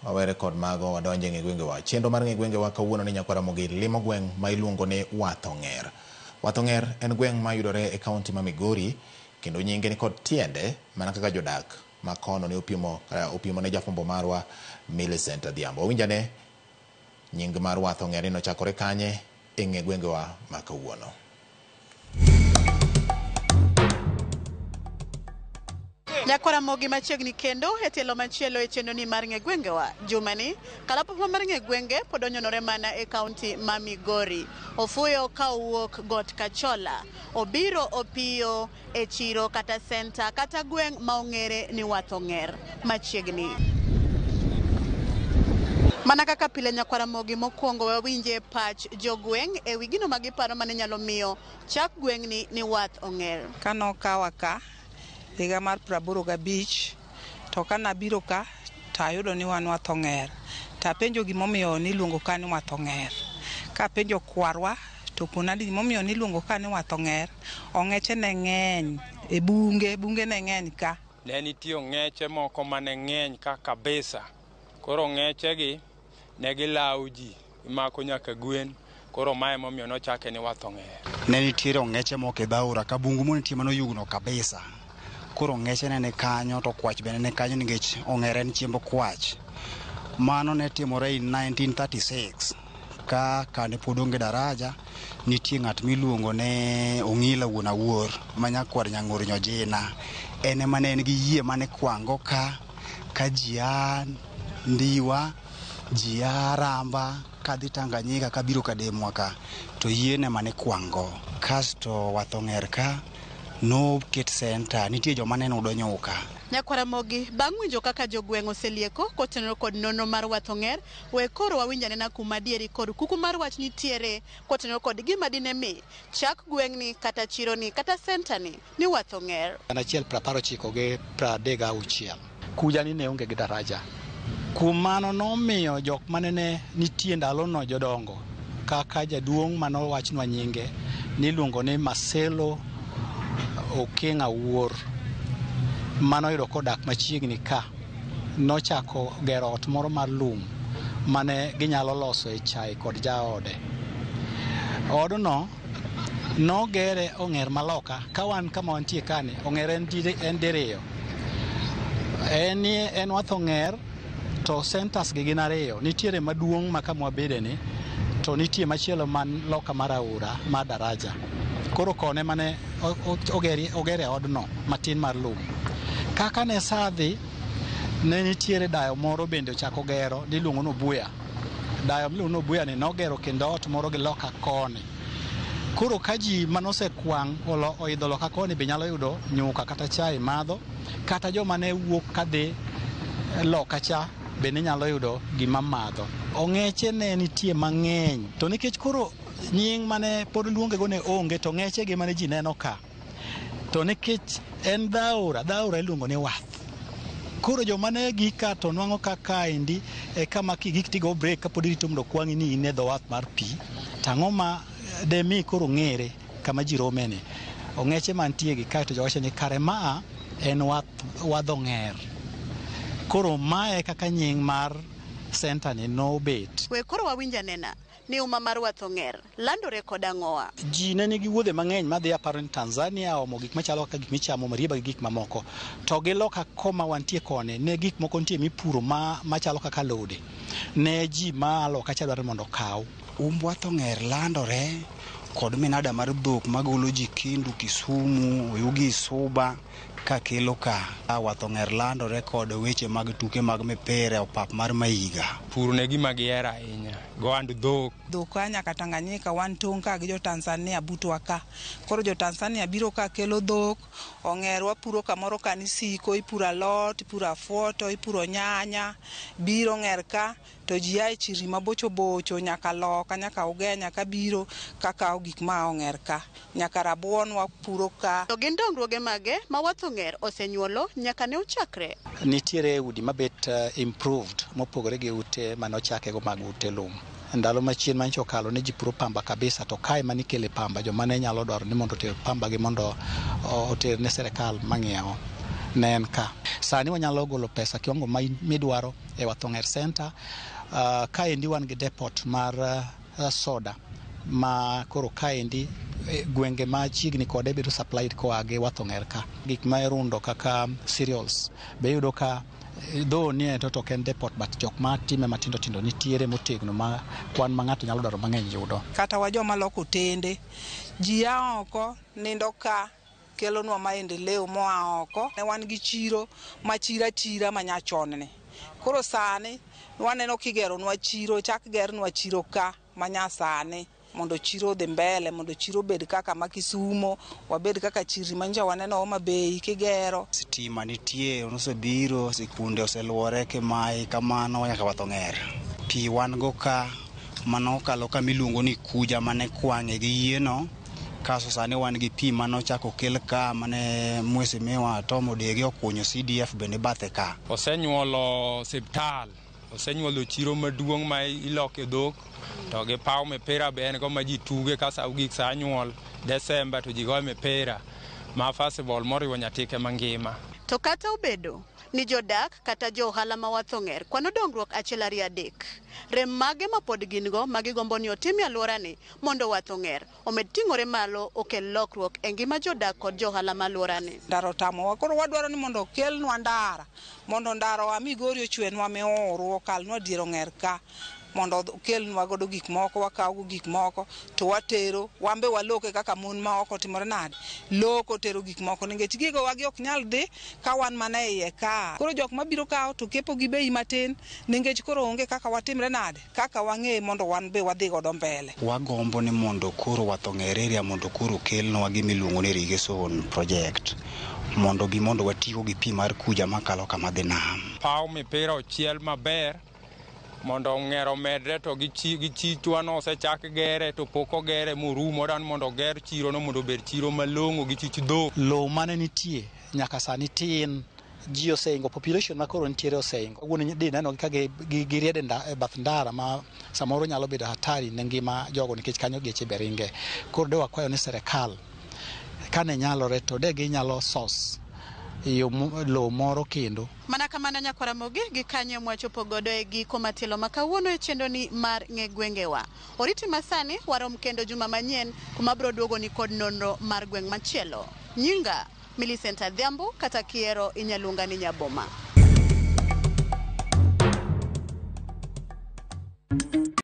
Wawere kod mago wadonje e ng'e gwengewa. Chenro mar ng'e gwengewa kawuono ni Nyakwar Ramogi limo gweng' ma iluongo ni Wath Ong'er. Wath Ong'er en gweng' ma yudore e kaunti ma Migori kendo nyinge ni kod tiende mana kaka jodak ma kono ne opimo, opimo ne jafwambo marwa Millicent Adhiambo. Wawinjane nying mar Wath Ong'er ni nochakore kanye e ng'e gwengewa ma kawuono. Nyakwar Ramogi machiegni kendo e tielo machielo e chenro ni mar ng'e gwengewa. Jumani, kalapapla mar ng'e gwenge pod onyonore mana e kaunti ma Migori. Ofuyo ka owuok got Kachola. Obiro opiyo e chiro kata senta kata gweng' ma ong'ere ni Wath Ong'er machiegni. Mana kaka pile Nyakwar Ramogi mokwongo wawinje pach jogweng' e wi gino ma giparo mane nyalo miyo chak gweng'ni ni Wath Ong'er. Kanokawa ka higa mar 85 to kanabiro ka to ayudo ni wan Wath Ong'er. To apenjo gimomiyo niluongo ka ni Wath Ong'er. Kapenjo kwarwa to kona ni gimomiyo niluongo ka ni Wath Ong'er, ong'eche ne ng'eny e bunge, bunge ne ng'eny ka. Ne nitie ong'eche moko mane ng'eny ka kabisa. Koro ong'echegi ne gilawo ji, gimako nyaka gwen. Koro mae emomiyo nochake ni Wath Ong'er. Ne nitiere ong'eche moko e dho aora ka bungu monitie manoyugno kabisa. Koro ong'eche ne ni kanyo to kwach bende ne kanyo nikech ong'er en chiemb kwach. Mano ne timore in 1936 ka kane pod onge daraja nitie ng'at miluongo ne Ong'ila wuon Awuor ma nyakwar Nyang'or Nyojina. En ema ne en gi yie mane kwango ka ka ji a Ndiwa, ji a Ramba kadhi Tanganyika kabiro Kademwa ka to yie ne mane kwango. Kasto Wath Ong'er ka noket senta nitie joma ne nudo nyuka. Nyakwar Ramogi, bang' winjo kaka jogweng' oselieko kotenore kod nonro mar Wath Ong'er, we koro wawinj anena kuma adieri kod kuku mar wach nitiere kotenore kod gima dine mi chak gweng'ni kata chironi kata sentani ni Wath Ong'er. 1996 gi 36. Kuja ni ne onge gi daraja. Kuom mano nomiyo jok mane ne nitie ndalono jodongo kaka jaduong' manowachnwa nyinge niluongo ni Marcelo Okeng' Awuor manoyudo kodak machiegni ka nochako gero ot moro mar lum mane ginyalo loso e chai kod jaode. Odno nogere ong'er maloka ka wan kama wantie kani ong'er en diriyo. En en Wath Ong'er to centers gi gin ariyo. Nitiere maduong' ma kama wabede ni to nitie machielo man loka mar aora mar daraja. Koro kone mane ogere odno matin mar lum. Kaka ne saa dhi, ne nitiere dayo moro bende ochako gero niluongo ni Obuya. Dayo miluongo ni Obuya ni nogero kendo ot moro gi loka koni. Koro ka ji manosekwang' oidho loka koni be nyalo yudo nyuka kata chai madho, kata joma ne wuok kadhi loka cha bende nyalo yudo gima madho. Ong'eche ne nitie mang'eny to nikech koro nying mane pod luongego ne onge to ng'eche gi mane ji neno ka. To nikech en dho aora iluongo ni wath. Koro joma ne gik ka to nwang'o ka kaendi e kama kigik tigo break kapod irito mondo okwang'i ni in e dho wath mar pi. To ang'o ma demi koro ng'ere kama ji rome ni. Ong'eche mantie gi kae to jowacho ni kare maa en Wath Ong'er. Koro mae kaka nying mar senta ni nobet. We koro wawinj anena ni uma mar Wath Ong'er landore kod ang'owa. Ji ne nigi wuodhe mang'eny madhi aparo ni Tanzania omo gik machalo kaka gik michamo marieba gi gik mamoko. To gi loka koma wantie koni ne gik moko nitie mipuro machalo kaka alode. Ne ji ma loka cha dwaro mondo okaw. Umb Wath Ong'er landore kod minada mar dhok magolo ji Kendu, Kisumu, Oyugis, Suba kakelo ka. Wath Ong'er landore kod weche mag tuke mag mipira e opap mar Maiga. Pur ne gima gihero ahinya, gohand dhok. Dhok a nyaka Tanganyika, wan tong' ka gi jo Tanzania butwa ka. Koro jo Tanzania biro ka kelo dhok, ong'er wapuro kamoro ka ni siko, ipuro alot, ipuro afuoto, ipuro nyanya, biro ong'er ka to ji a e chirni mabocho bocho nyaka loka, nyaka Ugenya ka biro ka kawo gik ma ong'er ka. Nyaka rabuon wapuro ka. To gin dongruoge mage ma Wath Ong'er osenyuolo nyaka ne ochakre? Nitiere udi mabet improved mopogore gi ute mane ochakego mag ute lum. Ndalo machien manyicha okalo ne ji puro pamba kabisa to kae mane ikele pamba joma ne nyalo dwaro ni mondo oter pamba gi mondo oter ne serikal mang'iewo. ne en ka. Sani wanyalo golo pesa kiwango ma midwaro e Wath Ong'er Center. Kaendi wan gi depot mar soda ma koro kaendi gwenge machiegni kode bedo supplied koa gi Wath Ong'er ka. Gik ma irundo kaka cereals be iyudo ka though nie to ok en depot, but jok ma time matindo tindo nitiere motegno ma kwan ma ng'ato nyalo dwaro mang'eny yudo. Kata wa joma loko otende, ji a oko nindo ka, kelonwa maendeleo moa oko. Ne wan gi chiro ma chira chira ma nyachon ni. Koro sani waneno kigeronwa chiro, chak gernwa chiro ka manyasani mondo chiro odhi mbele, mondo chiro obed kaka ma Kisumo, wabed kaka chirni manyocha waneno Homa Bay kigero. Stima nitie, nosebiro, sikunde oseluore Kimai kamano nyaka Wath Ong'er. Pi wan go ka manokalo kama iluongo ni Kuja mane kwang'e gi yieno. Kaso sani wan gi pi manochako okel ka mane Mheshimiwa Tom Odege okunyo CDF bende bathe ka. Osenyuolo osiptal, osenyuolo chiro maduong' ma iloke dhok, to gi paw mipira be en go ma ji tuge ka sa ogik sa nyuol Desemba to ji goye mipira ma festival moriwo Nyatike mangima. To kata obedo ni jodak kata jo ohala ma Wath Ong'er kwano dongruok achiel ariyo adek, rem mage ma pod gin go ma gigombo ni otim e alworani mondo Wath Ong'er omed ting'ore malo, okel lokruok e ngima jodak kod jo ohala ma alworani? Ndara otamowa, koro wadwaro ni mondo okelnwa ndara, mondo ndara oa Migori ochwenwa miuru, okalnwa dier Ong'er ka, mondo okelnwa godo gik moko, wakaw go gik moko to watero, wan be waloke kaka mon ma oko timore nade, loko tero gik moko, nikech gigo wagi ok nyal dhi ka wan mana e iye ka. Koro jok mabiro kawo to kepo gi bei matin, nikech koro onge kaka watimre nade, kaka wang'e mondo wan be wadhi godo mbele. Wagombo ni mondo koro Wath Ong'er area mondo koro okelnwa gima iluongo ni irrigation project mondo bi mondo watigo gi pi mar Kuja makalo kama dhi nam. Paw mipira ochiel maber mondo ong'er omedre, to gi chichwa no osechak gere to pok ogere morumo. Odwaro ni mondo oger chiro no mondo obed chiro malong'o gi chich dhok. Lowo mane nitie nyaka sani tin, ji oseingo, population ma koro nitiere oseingo. Wuon di neno ka giriedo e bath ndara ma samoro nyalo bedo hatari ne ngima jogo nikech kanyo geche be ringe. Koro de wakwayo ni serikal kane nyalore to de ginyalo source yo lowo moro kendo. Mana kamano, nyakwara Ramogi, gi kanyo mwachopo godo e giko matielo ma kawuono e chenroni mar Ng'e Gwengewa. Oriti masani warom kendo juma manyien kuma biro duogo ni kod nonro mar gweng' machielo. Nyinga Millicent Adhiambo, kata kiero inyaluonga ni Nyaboma.